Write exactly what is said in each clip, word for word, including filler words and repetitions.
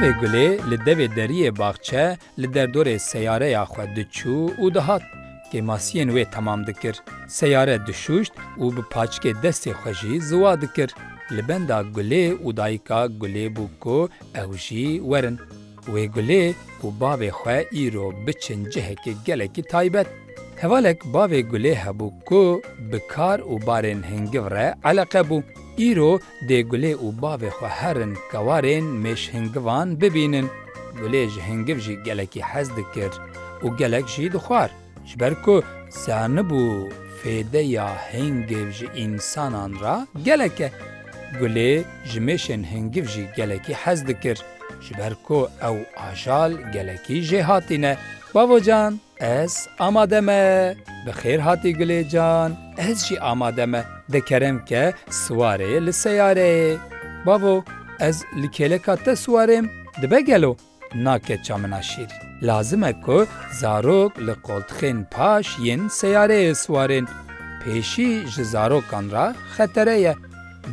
Bavê Gulê li devê deriyê baxçe li derdorê seyareya xwe diçû û dihat. Kêmasiyên wê temam dikir. Seyare dişûşt û bi paçikê destê xwe jî ziwa dikir. Li benda Gulê û dayika Gulê bû ku ew jî werin. Wê Gulê û bavê xwe îro biçin cihekê gelekî taybet. Hevalek bavê Gulê hebû ku bi kar û barên hingiv re eleqe bû. Îro dê Gulê û bavê xwe herin kewarên mêşhingivan bibînin. Gulê ji hingiv jî gelekî hez dikir û gelek jî dixwar. Ji ber ku zanibû fêdeya hingiv ji însanan re gelek e. Gulê ji mêşên hingiv jî gelekî hez dikir. Ji ber ku ew ajal gelekî jêhatî ne. Bavo can, ez amade me. Bi xêr hatî Gulê can. Ez jî amade me. De kerem ke siwarê li seyareyê. Bavo, ez li kêleka te siwarêm. Dibe gelo? Na keça min a şîrîn. Lazim e ku zarok li qoltixên paş yên seyareyê siwarên. Pêşî ji zarokan re xetere ye.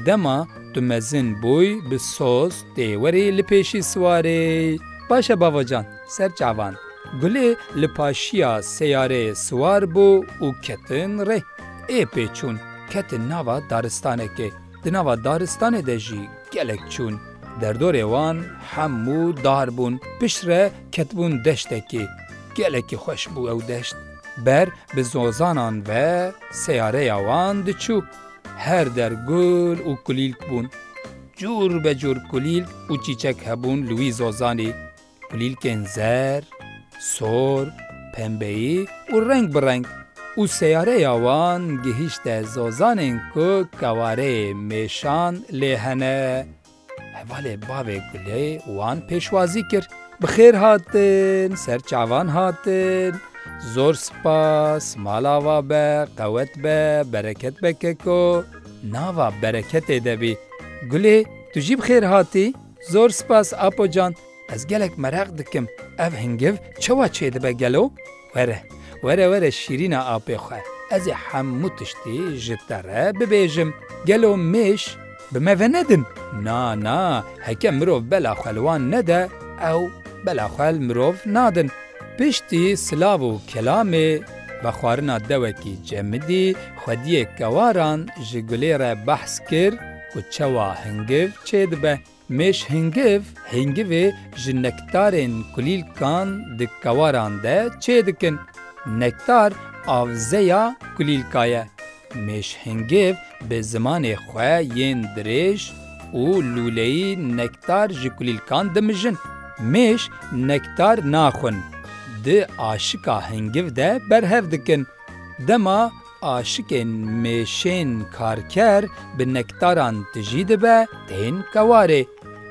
Dema tu mezin bûy, bi soz tê werî li pêşî siwarê. Baş e bavo can, ser çavan. Gulê li paşiya seyareyê siwar bû û ketin rê. Ê pê çûn, ketin nava daristanekê. Di nava daristanê de jî gelek çûn. Derdorê wan hemû dar bûn. Piştre ketibûn deştekê. Gelekî xweş bû ew deşt. Ber bi zozanan ve seyareya wan diçû. Her der gul û kulîlk bûn. Cûr be cûr kulîlk û çîçek hebûn li wî zozanê. Kulîlkên zer, sor, pembeyî û reng bi reng. Û seyareya wan gihîşte zozanên ku kewareyê mêşan lê hene. Hevalê bavê Gulê wan pêşwazî kir. Bi xêr hatin, ser çavan hatin. Zor spas, mala va be, qewet be, bereket be keko. Nava bereketê de bî. Gulê, tu jî bi xêr hatî. Zor spas, Apo can. Ez gelek meraq dikim, ev hingiv çawa çêdibe gelo? Were, were, were şîrîna apê xwe. Ez ê hemû tiştî ji te re bibêjim. Gelo mêş bi me venedin? Na, na, heke mirov bela xwe li wan nede, ew bela xwe li mirov nadin. Piştî silav û kelamê, vexwarina dewekî cemidî, xwediyê kewaran ji Gulê re behs kir ku çawa hingiv çêdibe. Mêş hingiv, hingivê ji nektarên kulîlkan di kewaran de çêdikin. Nektar avzeya kulîlka ye. Mêş hingiv bi zimanê xwe yên dirêj û lûleyî nektar ji kulîlkan dimijin. Mêş nektar naxwin. Di aşika hingiv de berhev dikin. Dema aşikên mêşên karker bi nektaran tijî dibe, tên kewarê.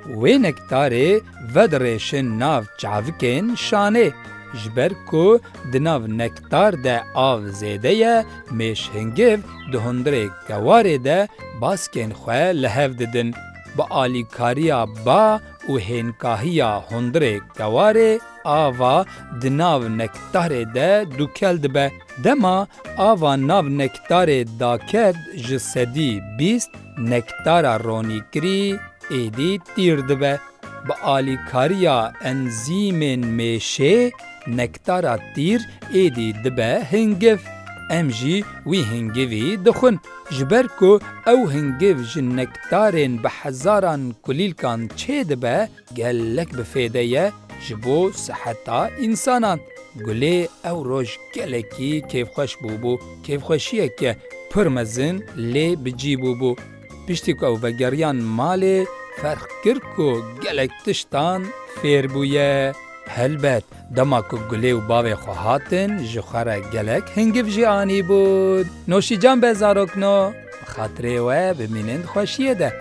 Wê nektarê vedirêşin nav çavikên şanê. Ji ber ku di nav nektar de av zêde ye, mêş hingiv di hundirê kewarê de baskên xwe li hev didin. Bi alîkariya ba û hênkahiya hundirê kewarê, ava di nav nektarê de dûkel dibe. Dema ava nav nektarê daket ji sedî bîst, nektara ronîkirî êdî tîr dibe. Bi alîkariya enzîmên mêşê nektara tîr êdî dibe hingiv. Em jî wî hingivî dixwin. Ji ber ku ew hingiv ji nektarên bi hezaran kulîlkan çêdibe, gelek bi fêde ye ji bo siheta însanan. Gulê ew roj gelekî kêfxweş bûbû. Kêfxweşiyeke pir mezin lê bi cî bûbû. Piştî ku ew vegeriyan malê, ferq kir ku gelek tiştan fêr bûye. Helbet, dema ku Gulê û bavê xwe hatin, ji xwe re gelek hingiv jî anîbûn. Noşîcan be zarokno, bi xatirê we bimînin di xweşiyê de.